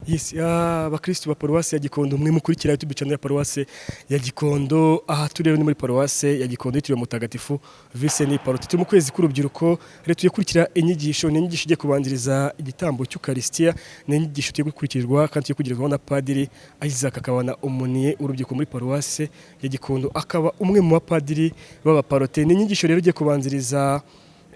Yes, abakristu ba paruwasi ya Gikondo, mwe mukurikira YouTube channel ya paruwasi ya Gikondo. Aha turi rero ni muri paruwasi ya Gikondo yitiriwe Mutagatifu Vincent Pallotti. Turi mu kwezi k'urubyiruko rero, tugiye kurikira inyigisho. Ni inyigisho igiye kubanziriza igitambo cy'Ukaristia. Ni inyigisho tugiye gukurikirwa kandi tugiye kugirirwaho na Padiri Isaac, akaba na aumônier urubyiruko muri paruwasi ya Gikondo, akaba umwe mu bapadiri b'abapalote. Ni inyigisho rero igiye kubanziriza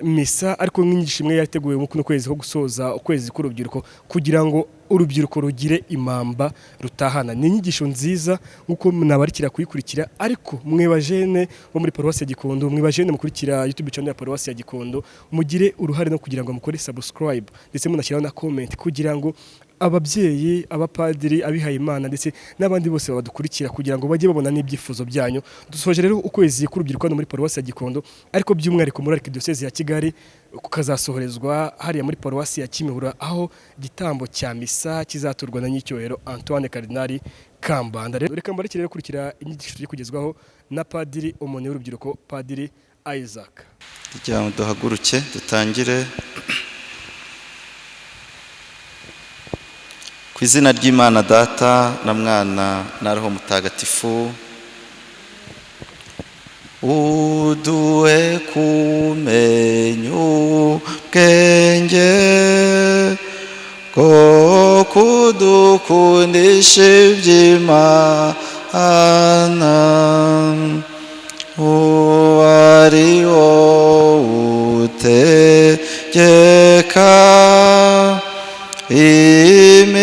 misa, ariko nk'inyigisho imwe yateguwe mu kuno kwezi ko gusoza ukwezi k'urubyiruko, kugira ngo urubyiruko rugire impamba rutahana. Ni inyigisho nziza nk'uko nabarikira kuyikurikira, ariko mwe bajene bo muri paruwasi ya Gikondo, mwe bajene mukurikira YouTube channel ya paruwasi ya Gikondo, mugire uruhare no kugira ngo mukore subscribe, ndetse munashyiraho na comment, kugira ngo ababyeyi, abapadiri, abihaye Imana ndetse n'abandi bose badukurikira, kugira ngo bajye babona n'ibyifuzo byanyu. Dusoje rero ukwezi k'urubyiruko hano muri paruwasi ya Gikondo, ariko by'umwihariko muri Archdiocese ya Kigali kukazasohorezwa hariya muri paruwasi ya Kimihurura, aho igitambo cya misa kizaturwa na Nyicyubahiro Antoine Cardinal Kambanda. Rero reka mbarekere rero kurikira inyigisho tugiye kugezwaho na Padiri umuntu w'urubyiruko, Padiri Isaac. Kugira ngo duhaguruke dutangire ku izina ry'Imana Data na Mwana na Roho Mutagatifu. Uduhe kumenya ubwenge bwo kudukundisha iby'Imana, uwo ari wowe utegeka imitima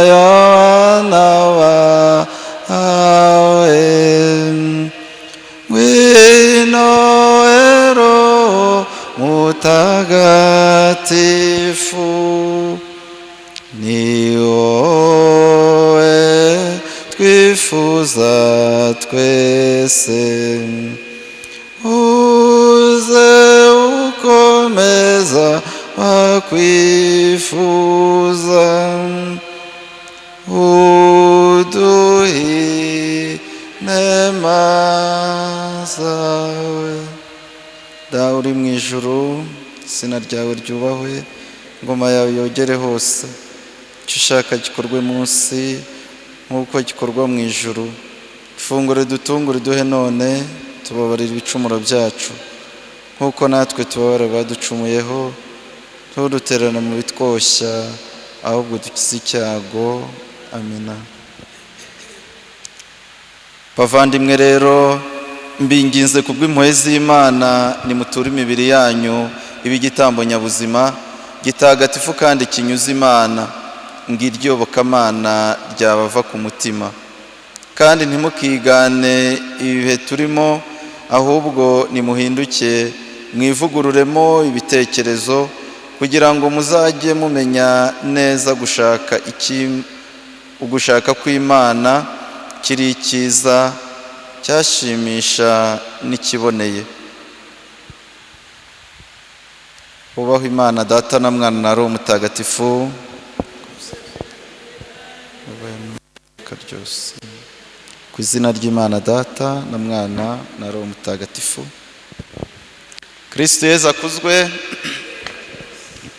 y'abana bawe. Ngwino Roho Mutagatifu, ni wowe twifuza twese, uze ukomeza bakwifuza, uduhe inema zawe. Dawe uri mu ijuru, izina ryawe ryubahwe, ingoma yawe yogere hose, icyo ushaka gikorwe munsi nk'uko gikorwa mu ijuru. Ifunguro ridutungure uduhe none, tubabarira ibicumuro byacu nk'uko natwe tubabara abaducumuyeho, ntudutererane mu bitwoshya, ahubwo dukize icyago. Amina. Bavandimwe rero, mbinginze kubw'impuhwe z'Imana, nimuture imibiri yanyu ibe igitambo nyabuzima, gitagatifu kandi kinyuze Imana, ngiryo yobokamana ryabava ku mutima. Kandi ntimukigane ibihe turimo, ahubwo nimuhinduke mwivugururemo ibitekerezo, kugira ngo muzajye mumenya neza gushaka ugushaka kw'Imana kiri icyiza, cyashimisha n'ikiboneye. Ubaho Imana Data na Mwana na Roho Mutagatifu ryose. Ku izina ry'Imana Data na Mwana na Roho Mutagatifu. Kristo Yezu akuzwe.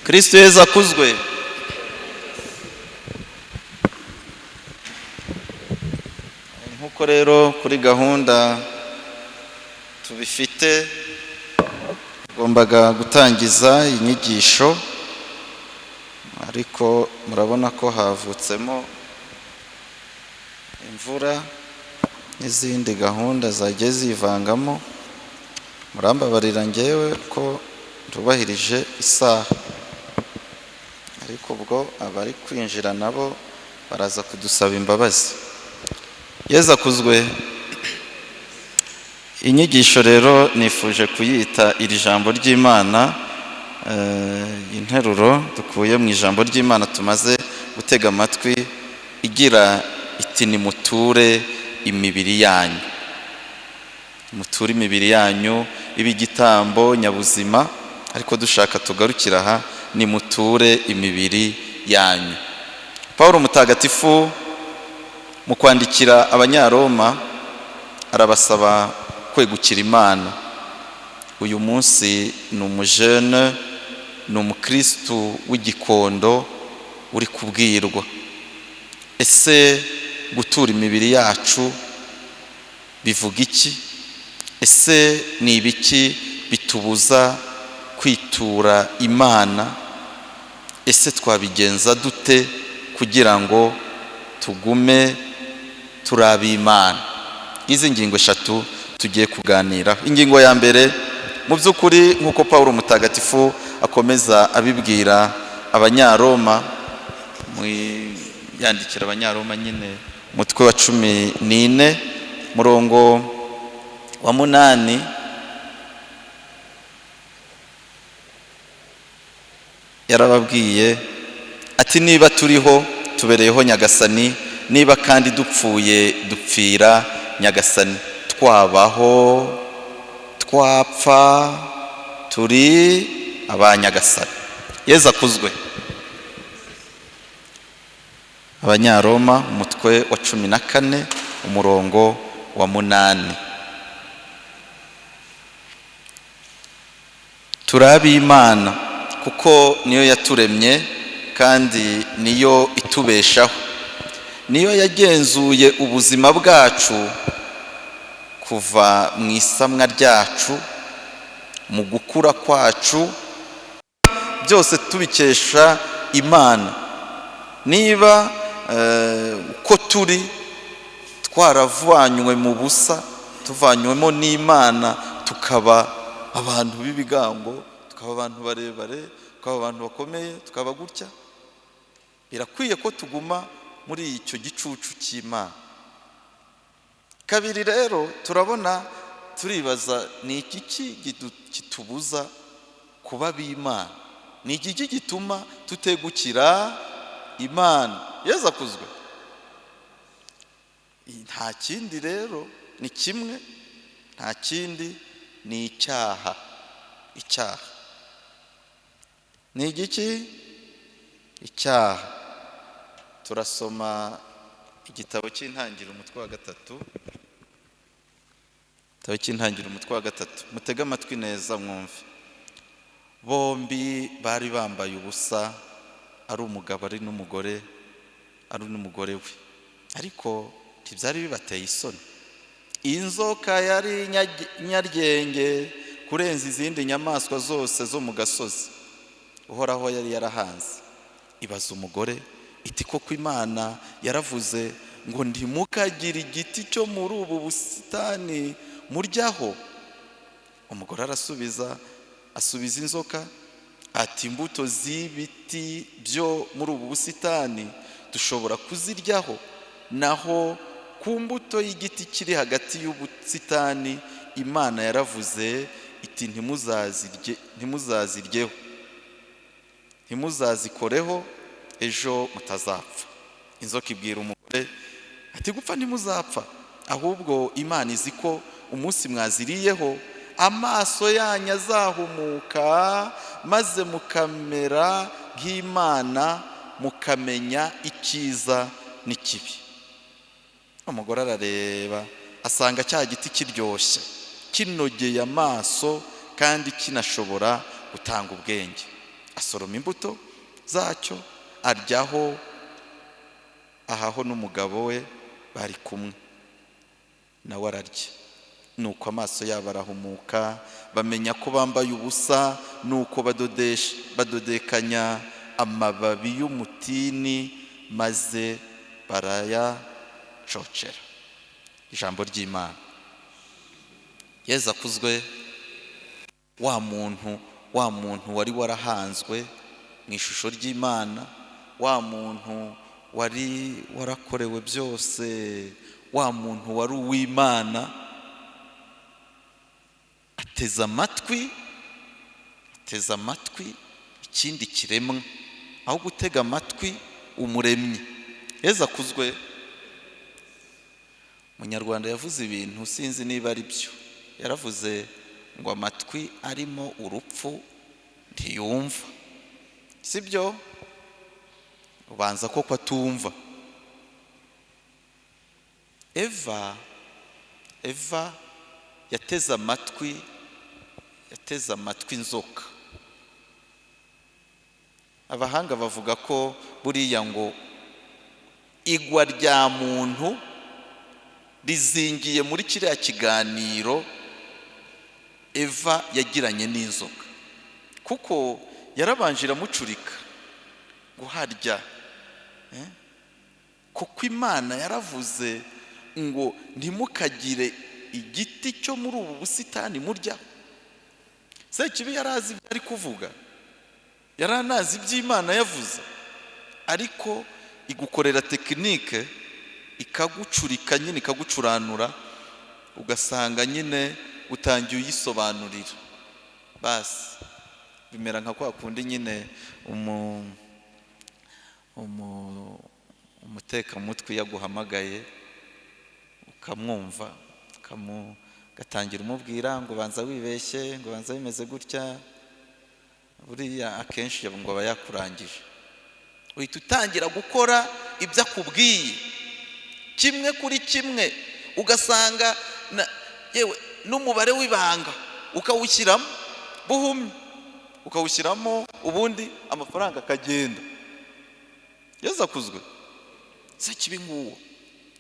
Kristo Yezu akuzwe. Nkuko rero kuri gahunda tubifite, tugombaga gutangiza inyigisho, ariko murabona ko havutsemo imvura n'izindi gahunda zagiye zivangamo. Murambabarira ngewe ko ntubahirije isaha, ariko ubwo abari kwinjira nabo baraza kudusaba imbabazi. Yezu akuzwe. Inyigisho rero nifuje kuyita iri jambo ry'Imana, interuro dukuye mu ijambo ry'Imana tumaze gutega amatwi, igira iti: nimuture imibiri yanyu, muture imibiri yanyu ibe igitambo nyabuzima. Ariko dushaka tugarukira aha, nimuture imibiri yanyu. Pawulo Mutagatifu mu kwandikira Abanyaroma arabasaba kwegukira Imana. Uyu munsi ni umujene, ni umukristu w'Igikondo uri kubwirwa. Ese gutura imibiri yacu bivuga iki? Ese ni ibiki bitubuza kwitura Imana? Ese twabigenza dute kugira ngo tugume turi Imana? Izi ngingo eshatu tugiye kuganira. Ingingo ya mbere, mu by'ukuri nk'uko Pawulo mutagatifu akomeza abibwira Abanyaroma, yandikira Abanyaroma nyine umutwe wa 14 murongo wa 8, yarababwiye ati niba turiho tubereyeho Nyagasani, niba kandi dupfuye dupfira Nyagasani, twabaho twapfa turi abanyagasani. Yezu akuzwe. Abanyaroma umutwe wa 14 umurongo wa 8. Turi ab'Imana kuko niyo yaturemye kandi niyo itubeshaho, niyo yagenzuye ubuzima bwacu kuva mu isamwa ryacu, mu gukura kwacu, byose tubikesha Imana. Niba uko turi twaravanywe mu busa, tuvanywemo n'Imana, tukaba abantu b'ibigango, tukaba abantu barebare, tukaba abantu bakomeye, tukaba gutya, birakwiye ko tuguma muri icyo gicucu cy'Imana. Kabiri rero turabona, turibaza ni iki kitubuza kuba b'Imana? Ni iki gituma tutegukira Imana? Yezu akuzwe. Nta kindi rero, ni kimwe, nta kindi, ni icyaha. Icyaha ni igiki? Icyaha. Turasoma igitabo cy'Intangiriro umutwe wa 3. Igitabo cy'Intangiriro umutwe wa 3. Mutege amatwi neza mwumve. Bombi bari bambaye ubusa, ari umugabo ari n'umugore, ari n'umugore we, ariko ntibyari bibateye isoni. Inzoka yari nyaryenge kurenza izindi nyamaswa zose zo mu gasozi Uhoraho yari yarahanze. Ibaza umugore iti koko Imana yaravuze ngo ntimukagire igiti cyo muri ubu busitani muryaho? Umugore arasubiza, asubiza inzoka ati imbuto z'ibiti byo muri ubu busitani dushobora kuziryaho, naho ku mbuto y'igiti kiri hagati y'ubusitani Imana yaravuze iti ntimuzazirye, ntimuzaziryeho, ntimuzazikoreho, ejo mutazapfa. Inzoka ibwira umugore ati gupfa ntimuzapfa, ahubwo Imana izi ko umunsi mwaziriyeho amaso yanyu azahumuka, maze mukamera nk'Imana, mukamenya icyiza n'ikibi. Umugore arareba asanga cya giti kiryoshye, kinogeye amaso kandi kinashobora gutanga ubwenge. Asoroma imbuto zacyo aryaho, ahaho n'umugabo we bari kumwe, nawe ararya. Nuko amaso yabo arahumuka, bamenya ko bambaye ubusa. Nuko badodekanya amababi y'umutini maze barayacocera. Ijambo ry'Imana. Yezu akuzwe. Wa muntu wari warahanzwe mu ishusho ry'Imana, wa muntu wari warakorewe byose, wa muntu wari uw'Imana, ateze amatwi ikindi kiremwa aho gutega amatwi umuremyi. Yezu akuzwe. Munyarwanda yavuze ibintu sinzi niba ari byo. Yaravuze ngo amatwi arimo urupfu ntiyumva. Sibyo? Ubanza koko atumva. Eva yateze amatwi inzoka. Abahanga bavuga ko buriya ngo igwa rya muntu rizingiye muri kiriya kiganiro Eva yagiranye n'inzoka, kuko yarabanje iramucurika ngo harya, kuko Imana yaravuze ngo ntimukagire igiti cyo muri ubu busitani murya. Sekibi yarazi ibyo ari kuvuga, yaranazi iby'Imana yavuze, ariko igukorera tekinike ikagucurika nyine, ikagucuranura, ugasanga nyine utangiye uyisobanurira. Basi bimera nka kwa kundi nyine umutekamutwe yaguhamagaye ukamwumva, ugatangira umubwira ngo banza wibeshye, ngo banza bimeze gutya, buriya akenshi ngo aba yakurangije. Uhita utangira gukora ibyo akubwiye kimwe kuri kimwe, ugasanga yewe n'umubare w'ibanga ukawushyiramo buhumyi, ukawushyiramo, ubundi amafaranga akagenda. Yezu akuzwe. Sekibi nguwo,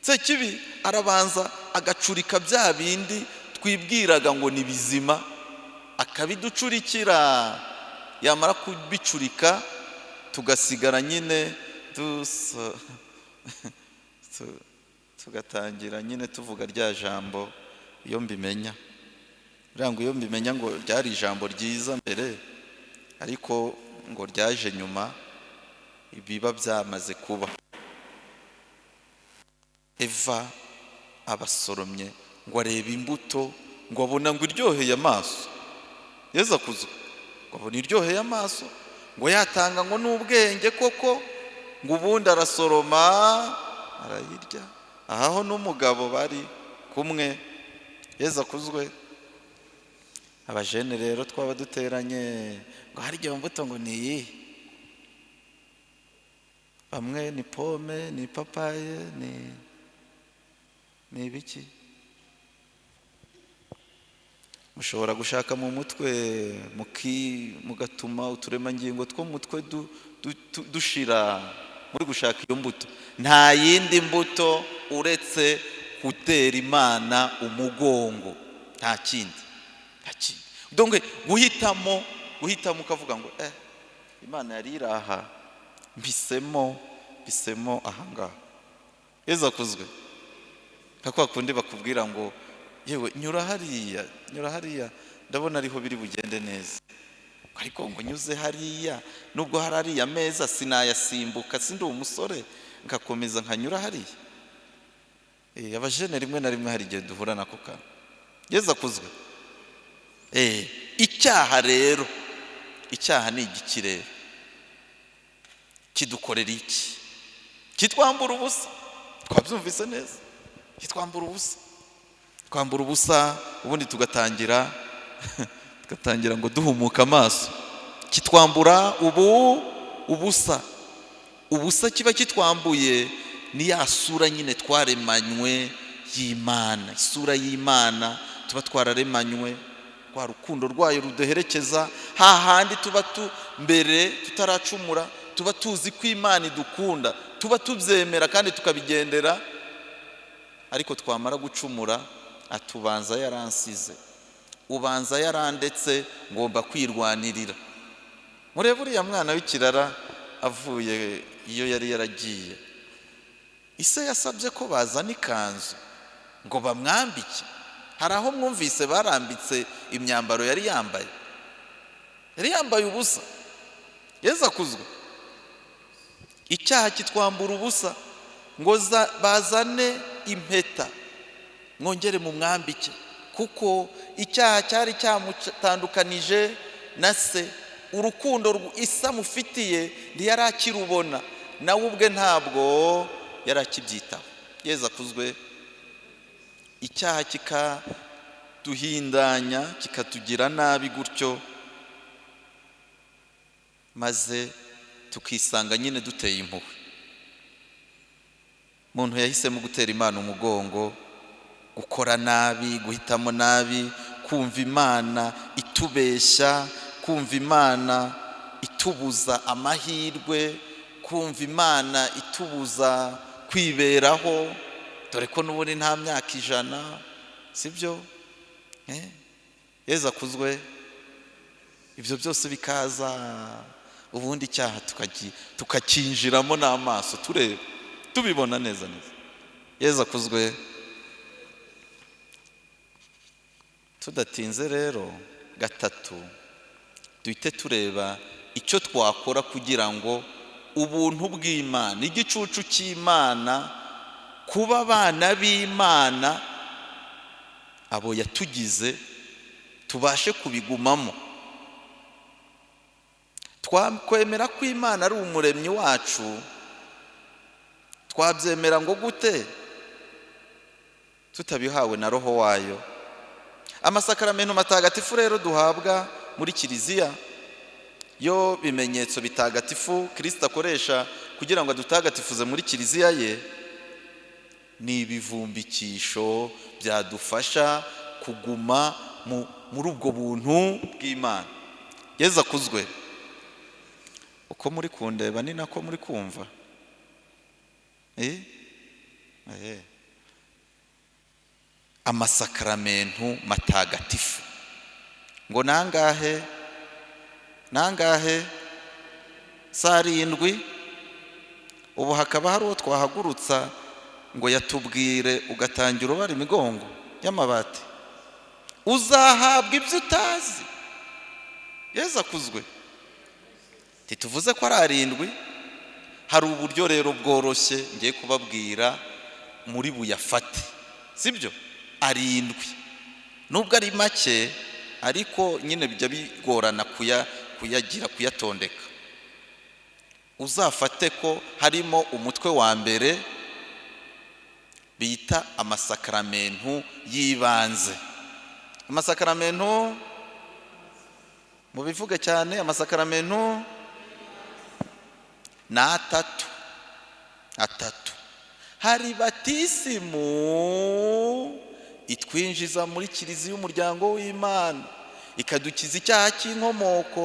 Sekibi arabanza agacurika bya bindi twibwiraga ngo ni bizima, akabiducurikira, yamara kubicurika tugasigara nyine tugatangira nyine tuvuga rya jambo iyo mbimenya. Ngo iyo mbimenya ngo ryari ijambo ryiza mbere, ariko ngo ryaje nyuma ibiba byamaze kuba. Eva abasoromye ngo arebe imbuto, ngo abona ngo iryoheye amaso. Yezu akuzwe. Ngo abona iryoheye amaso, ngo yatanga ngo n'ubwenge koko, ngo ubundi arasoroma arayirya. Ahaho n'umugabo bari kumwe. Yezu akuzwe. Abajene rero twaba duteranye ngo hari iyo mbuto ngo ni iyihe? Bamwe ni pome, ni papaye, ni ibiki. Mushobora gushaka mu mutwe, mugatuma uturemangingo two mutwe dushira muri gushaka iyo mbuto. Nta yindi mbuto uretse gutera Imana umugongo, nta kindi, nta kindi. Donc guhitamo ukavuga ngo Imana yari iraha, mpisemo ahangaha. Yezu akuzwe. Nka kwa kundi bakubwira ngo yewe nyura hariya, ndabona ariho biri bugende neza, ariko ngo nyuze hariya, nubwo hari ariya meza sinayasimbuka, sindi umusore, ngakomeza nkanyura hariya. Abajene rimwe na rimwe hari igihe duhura nako kantu. Yezu akuzwe. Icyaha rero, icyaha ni igiki rero? Kidukorera iki? Kitwambura ubusa. Twabyumvise neza, kitwambura ubusa, twambura ubusa, ubundi tugatangira ngo duhumuka amaso. Kitwambura ubusa. Ubusa kiba kitwambuye ni ya sura nyine twaremanywe y'Imana, isura y'Imana tuba twararemanywe, rwa rukundo rwayo ruduherekeza hahandi tuba mbere tutaracumura, tuba tuzi ko Imana idukunda, tuba tubyemera kandi tukabigendera, ariko twamara gucumura atubanza yaransize, ubanza yarandetse, ngomba kwirwanirira. Murebe uriya mwana w'ikirara avuye iyo yari yaragiye, ise yasabye ko bazana ikanzu ngo bamwambike. Hari aho mwumvise barambitse imyambaro yari yambaye, yari yambaye ubusa. Yezu akuzwe. Icyaha kitwambura ubusa, ngo bazane impeta mwongere mumwambike, kuko icyaha cyari cyamutandukanije na se. Urukundo isa mufitiye ntiyari akirubona, nawe ubwe ntabwo yari akibyitaho. Yezu akuzwe. Icyaha kikaduhindanya, kikatugira nabi gutyo, maze tukisanga nyine duteye impuhwe. Umuntu yahisemo gutera Imana umugongo, gukora nabi, guhitamo nabi, kumva Imana itubeshya, kumva Imana itubuza amahirwe, kumva Imana itubuza kwiberaho, dore ko n'ubundi nta myaka 100, sibyo? Yezu akuzwe. Ibyo byose bikaza, ubundi icyaha tukakinjiramo n'amaso tureba, tubibona neza neza. Yezu akuzwe. Tudatinze rero, gatatu, duhite tureba icyo twakora kugira ngo ubuntu bw'Imana, igicucu cy'Imana, kuba abana b'Imana abo yatugize, tubashe kubigumamo. Twakwemera ko Imana ari umuremyi wacu, twabyemera ngo gute tutabihawe na roho wayo? Amasakaramentu matagatifu rero duhabwa muri Kiliziya, yo bimenyetso bitagatifu Kristo akoresha kugira ngo adutagatifuze muri Kiliziya ye, ni ibivumbikisho byadufasha kuguma muri ubwo buntu bw'Imana. Yezu akuzwe. Uko muri kundeba ni nako muri kumva. Amasakaramentu matagatifu ngo nangahe? Nangahe? 7. Ubu hakaba hari uwo twahagurutsa ngo yatubwire, ugatangira ubara imigongo y'amabati, uzahabwa ibyo utazi. Yezu akuzwe. Ntituvuze ko ari 7. Hari uburyo rero bworoshye ngiye kubabwira muri buyafate, sibyo? 7, nubwo ari make ariko nyine bijya bigorana kuyagira, kuyatondeka. Uzafate ko harimo umutwe wa mbere bita amasakaramentu y'ibanze. Amasakaramentu, mubivuge cyane, amasakaramentu ni 3. Hari batisimu itwinjiza muri Kiliziya y'umuryango w'Imana, ikadukiza icyaha cy'inkomoko,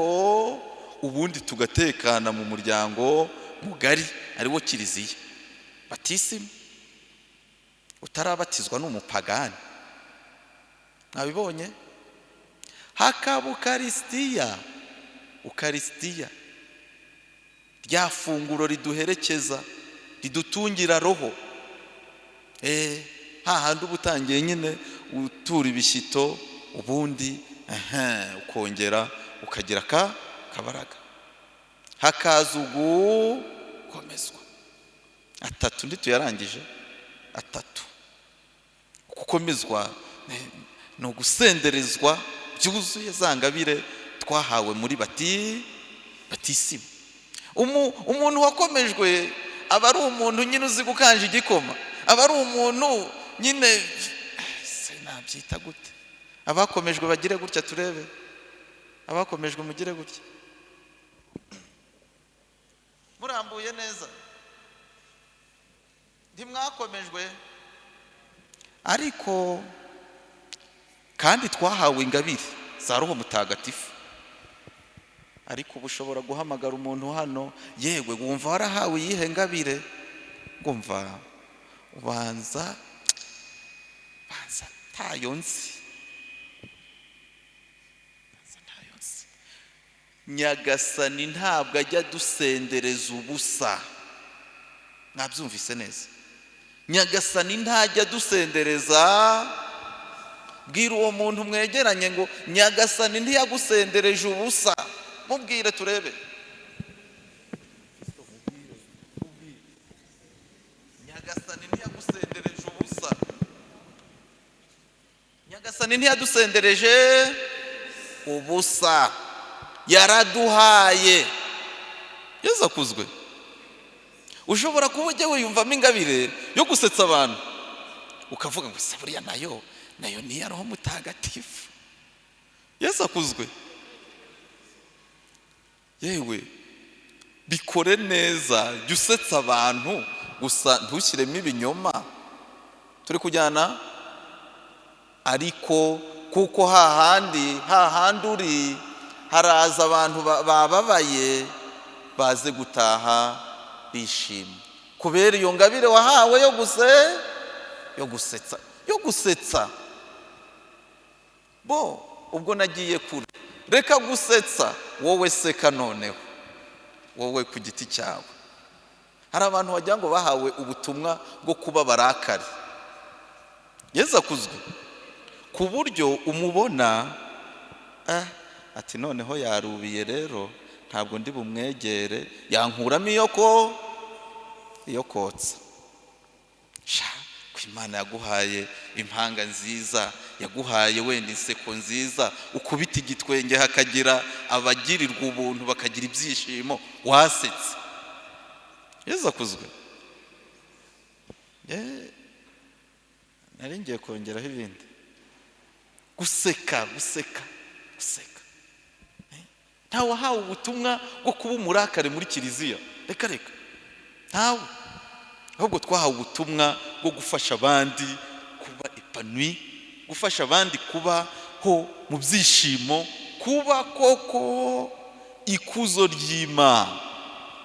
ubundi tugatekana mu muryango mugari ariwo Kiliziya. Batisimu, utarabatizwa n'umupagani, mwabibonye? Hakaba Ukarisitiya, Ukarisitiya rya funguro riduherekeza, ridutungira roho. Hahandi uba utangiye nyine utura ibishyito, ubundi ukongera ukagira kabaraga, hakaza ugukomezwa. 3 ntituyarangije? 3. Gukomezwa ni ugusenderezwa byuzuye za ngabire twahawe muri batisimu. Umuntu wakomejwe aba ari umuntu nyine uzi gukanja igikoma, aba ari umuntu nyine, nabyita gute? Abakomejwe bagire gutya turebe, abakomejwe mugire gutya, murambuye neza. Ntimwakomejwe, ariko kandi twahawe ingabire za Roho Mutagatifu. Ariko ubu ushobora guhamagara umuntu hano, yewe wumva warahawe iyihe ngabire? Ngumva ubanza ntayo nzi. Nyagasani ntabwo ajya dusendereza ubusa. Mwabyumvise neza? Nyagasani ntajya dusendereza. Bwira uwo muntu mwegeranye ngo Nyagasani ntiyagusendereje ubusa, mubwire turebe. Nyagasani ntiyagusendereje ubusa. Nyagasani ntiyadusendereje ubusa, yaraduhaye. Yezu akuzwe. Ushobora kuba ujya wiyumvamo ingabire yo gusetsa abantu, ukavuga ngo se buriya nayo ni iya Roho Mutagatifu. Yezu akuzwe. Yewe bikore neza, jya usetsa abantu gusa ntushyiremo ibinyoma. Turi kujyana? Ariko kuko hahandi uri Haraza abantu bababaye baze gutaha bishimye kubera iyo ngabire wahawe yo gusetsa, yo gusetsa. Bo ubwo nagiye kure, reka gusetsa wowe, seka noneho wowe ku giti cyawe. Hari abantu wagira ngo bahawe ubutumwa bwo kuba barakare. Yezu akuzwe, ku buryo umubona ati noneho yarubiye rero ntabwo ndi bumwegere, yankuramo iyo kotsa. Sha, ko Imana yaguhaye impanga nziza, yaguhaye wenda inseko nziza, ukubita igitwenge hakagira abagirirwa ubuntu bakagira ibyishimo, wasetse. Yezu akuzwe. Nari ngiye kongeraho ibindi. Guseka, guseka, guseka. Ntawe wahawe ubutumwa bwo kuba umurakare muri kiliziya, reka reka, ntawe. Ahubwo twahawe ubutumwa bwo gufasha abandi kuba épanoui, gufasha abandi kubaho mu byishimo, kuba koko ikuzo ry'Imana.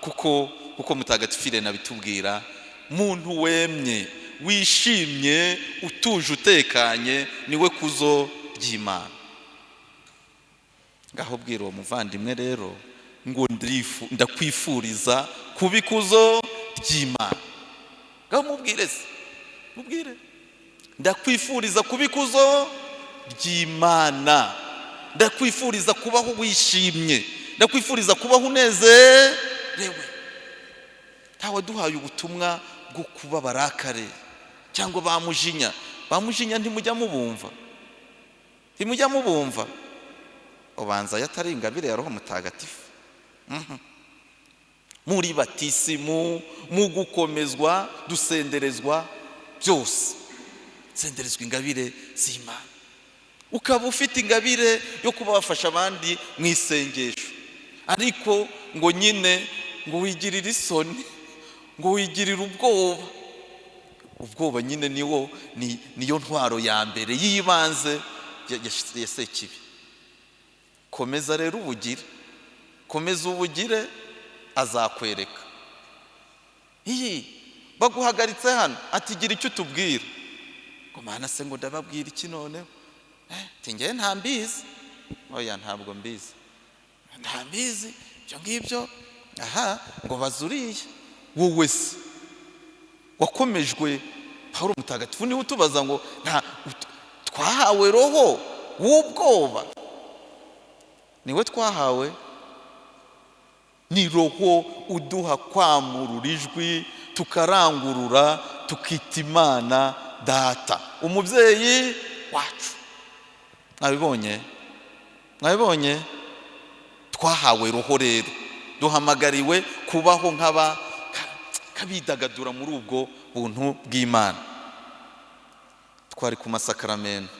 Kuko Mutagatifu Irene abitubwira, muntu wemye, wishimye, utuje, utekanye, niwe kuzo ry'Imana. Ngaho bwira uwo muvandimwe rero ngo ndakwifuriza kuba ikuzo ry'Imana. Ngaho mubwire se, mubwire, ndakwifuriza kuba ikuzo ry'Imana, ndakwifuriza kubaho wishimye, ndakwifuriza kubaho unezerewe. Ntawe duhaye ubutumwa bwo kuba barakare cyangwa bamujinya. Bamujinya ntimujya mubumva, ntimujya mubumva. Ubanza yatari ingabire ya Roho Mutagatifu. Muri batisimu, mu gukomezwa, dusenderezwa byose, senderezwa ingabire z'Imana. Ukaba ufite ingabire yo kuba wafasha abandi mu isengesho, ariko ngo nyine ngo wigirire isoni, ngo wigirire ubwoba. Ubwoba nyine niwo niyo ntwaro ya mbere y'ibanze ya Sekibi. Komeza rero ubugire, komeza ubugire, azakwereka. Iyi baguhagaritse hano ati gira icyo utubwira. Ngo mana se, ngo ndababwira iki noneho? Ati ngewe nta mbizi. Oya, ntabwo mbizi, nta mbizi ibyo ngibyo. Aha ngo bazuriye wowe se wakomejwe. Pawulo Mutagatifu niwe utubaza ngo nta twahawe roho w'ubwoba? Niwe twahawe, ni roho uduha kwamurura ijwi, tukarangurura, tukita Imana Data, umubyeyi wacu. Mwabibonye, mwabibonye, twahawe roho rero, duhamagariwe kubaho nk'aba kabidagadura muri ubwo buntu bw'Imana. Twari ku masakaramento.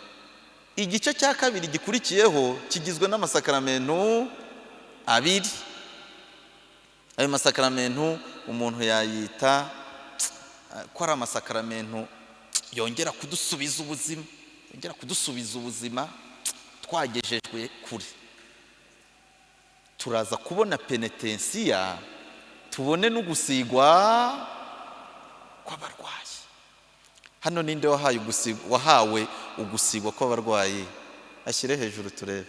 Igice cya kabiri gikurikiyeho kigizwe n'amasakaramentu abiri. Ayo masakaramentu umuntu yayita ko ari amasakaramentu yongera kudusubiza ubuzima, yongera kudusubiza ubuzima twagejejwe kure. Turaza kubona penetensiya, tubone n'ugusigwa kw'abarwayi. Hano ninde wahawe ugusigwa kw'abarwayi? Ashyire hejuru turebe.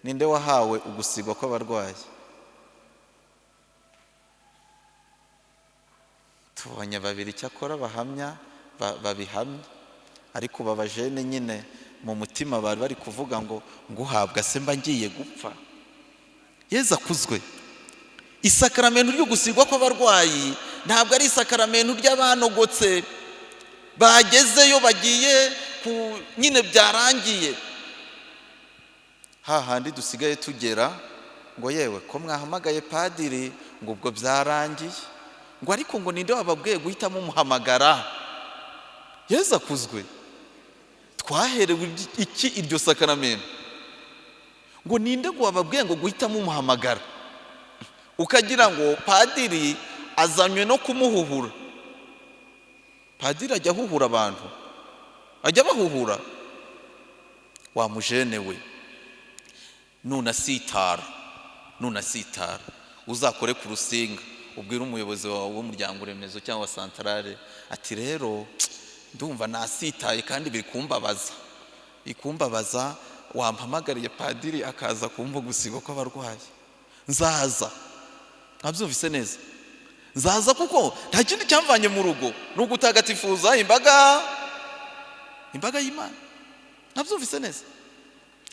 Ninde wahawe ugusigwa kw'abarwayi? Tubonye babiri cyakora bahamya, babihamya, ariko babajene nyine mu mutima bari bari kuvuga ngo nguhabwa se mba ngiye gupfa. Yezu akuzwe. Isakaramentu ryo gusigwa kw'abarwayi ntabwo ari isakaramentu ry'abanogotse bagezeyo bagiye ku nyine byarangiye, hahandi dusigaye tugera ngo yewe ko mwahamagaye padiri ngo ubwo byarangiye, ngo ariko ngo ninde wababwiye guhitamo umuhamagara? Yezu akuzwe. Twaherewe iki iryo sakaramento? Ngo ninde ngo wababwiye ngo guhitamo umuhamagara? Ukagira ngo padiri azanywe no kumuhuhura. Padiri ajya ahuhura abantu, ajya abahuhura. Wa mujene we, Nunasitara, nunasitara uzakore ku rusinga, ubwire umuyobozi wawe w'umuryango remezo cyangwa santarare ati rero ndumva nasitaye kandi biri kumbabaza, ikumbabaza, wampamagariye padiri akaza kumva gusiga kw'abarwayi, nzaza. Nkabyumvise neza, nzaza, kuko nta kindi cyamvanye mu rugo ni ugutagatifuza imbaga y'Imana. Nkabyumvise neza.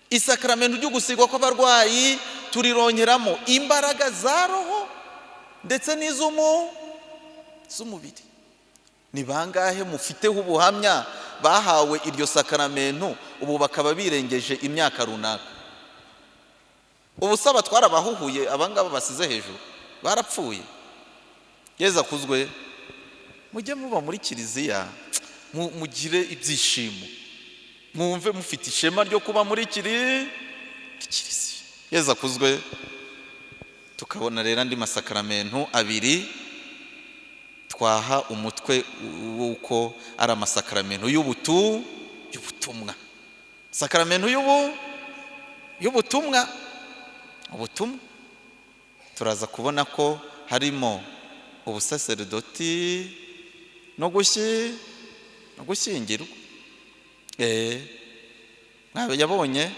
Isakramento ryo gusigwa kw'abarwayi turironkeramo imbaraga za roho ndetse n'iz'umubiri. Ni bangahe mufiteho ubuhamya bahawe iryo sakramento ubu bakaba birengeje imyaka runaka? Ubu saba twarabahuhuye, abangaba basize hejuru barapfuye. Yezu akuzwe. Mujye muba muri kiliziya, mugire ibyishimo, mwumve mufite ishema ryo kuba muri kiliziya. Yezu akuzwe. Tukabona rero andi masakramento abiri twaha umutwe w'uko ari amasakramento y'ubutumwa. Sakramento y'ubutumwa, ubutumwa turaza kubona ko harimo ubusaserdoti no gushyingirwa. Yabonye,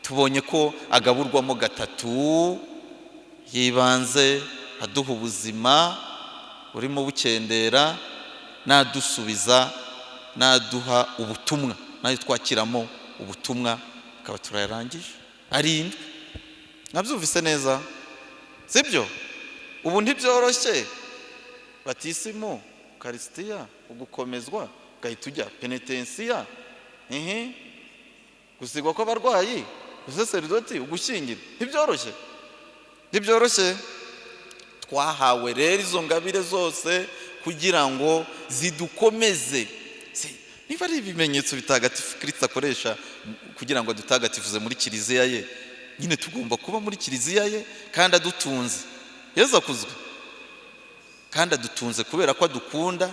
tubonye ko agaburwamo gatatu yibanze, aduha ubuzima urimo bukendera, nadusubiza, naduha ubutumwa, nayo twakiramo ubutumwa, akaba turayarangije arindwi. Nabyumvise neza, sibyo? Ubu ntibyoroshye. Batisimu, Ukarisitiya, ugukomezwa, ugahita ujya penetensiya, gusigwa kw'abarwayi, ubusaseridoti, ugushyingira. Ntibyoroshye, ntibyoroshye. Twahawe rero izo ngabire zose kugira ngo zidukomeze. Niba ari ibimenyetso bitagatifu Kristo akoresha kugira ngo adutagatifuze muri kiliziya ye, nyine tugomba kuba muri kiliziya ye kandi adutunze. Yezu akuzwe. Kandi adutunze kubera ko adukunda,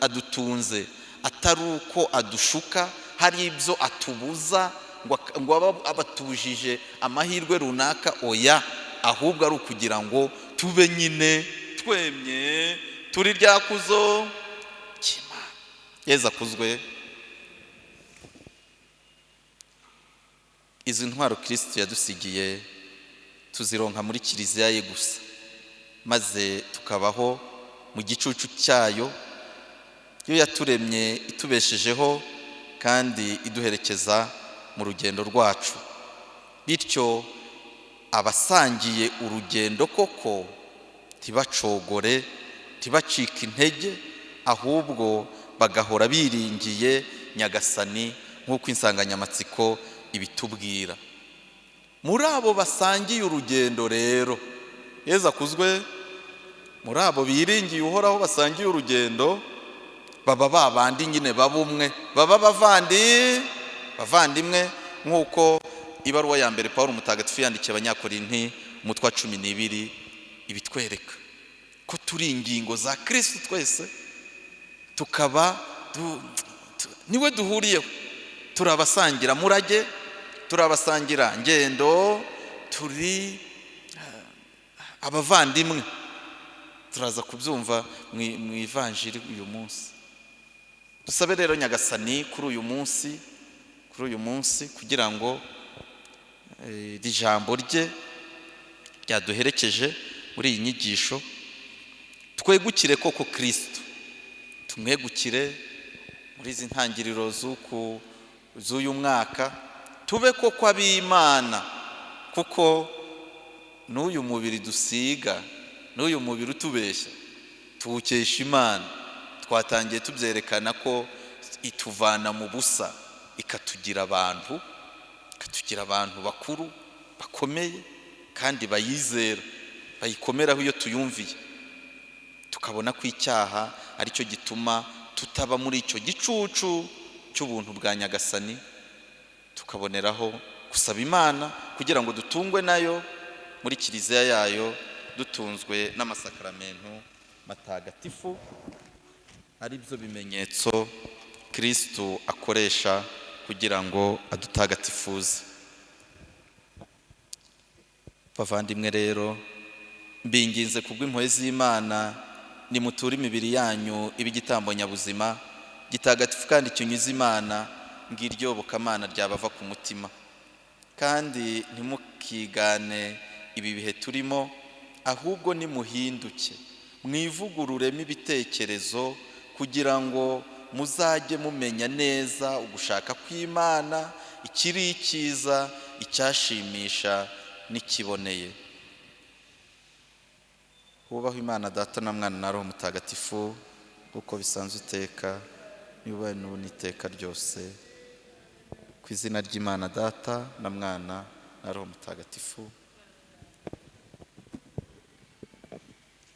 adutunze atari uko adushuka, hari ibyo atubuza ngo abatujije amahirwe runaka, oya, ahubwo ari ukugira ngo tube nyine twemye turi rya kuzo ry'Imana. Yezu akuzwe. Izi ntwaro Kristo yadusigiye tuzironka muri kiliziya ye gusa, maze tukabaho mu gicucu cyayo, yo yaturemye itubeshejeho kandi iduherekeza mu rugendo rwacu. Bityo abasangiye urugendo koko ntibacogore, ntibacike intege, ahubwo bagahora biringiye Nyagasani nk'uko insanganyamatsiko ibitubwira. Muri abo basangiye urugendo rero, Yezu akuzwe, muri abo biringiye Uhoraho basangiye urugendo, baba babandi nyine babumwe, baba bavandimwe, nk'uko ibaruwa ya mbere Pawulo mutagatifu yandikiye Abanyakorinti umutwe wa 12 ibitwereka ko turi ingingo za Kristo twese, tukaba niwe duhuriyeho, turabasangira murage, turabasangira ngendo, turi abavandimwe. Turaza kubyumva mu ivanjiri uyu munsi. Dusabe rero Nyagasani kuri uyu munsi kugira ngo iri jambo rye ryaduherekeje muri iyi nyigisho, twegukire koko Kristo, tumwegukire muri izi ntangiriro z'uyu mwaka, tube koko ab'Imana, kuko n'uyu mubiri dusiga, n'uyu mubiri utubeshya, tuwukesha Imana. Twatangiye tubyerekana ko ituvana mu busa ikatugira abantu, ikatugira abantu bakuru bakomeye kandi bayizera, bayikomeraho iyo tuyumviye. Tukabona ko icyaha aricyo gituma tutaba muri icyo gicucu cy'ubuntu bwa Nyagasani, tukaboneraho gusaba Imana kugira ngo dutungwe nayo muri kiliziya yayo, dutunzwe n'amasakramentu matagatifu, ari byo bimenyetso Kristo akoresha kugira ngo adutagatifuze. Bavandimwe rero, mbinginze kubw'impuhwe z'Imana, nimuture imibiri yanyu ibe igitambo nyabuzima, gitagatifu kandi kinyuze Imana, ngiryo yobokamana ryabava ku mutima. Kandi ntimukigane ibi bihe turimo, ahubwo nimuhinduke, mwivugururemo ibitekerezo, kugira ngo muzajye mumenya neza ugushaka kw'Imana, ikiri icyiza, icyashimisha n'ikiboneye. Hubahwe Imana Data na Mwana na Roho Mutagatifu, uko bisanzwe iteka, niba n'ubu n'iteka ryose. Ku izina ry'Imana Data na Mwana na Roho Mutagatifu.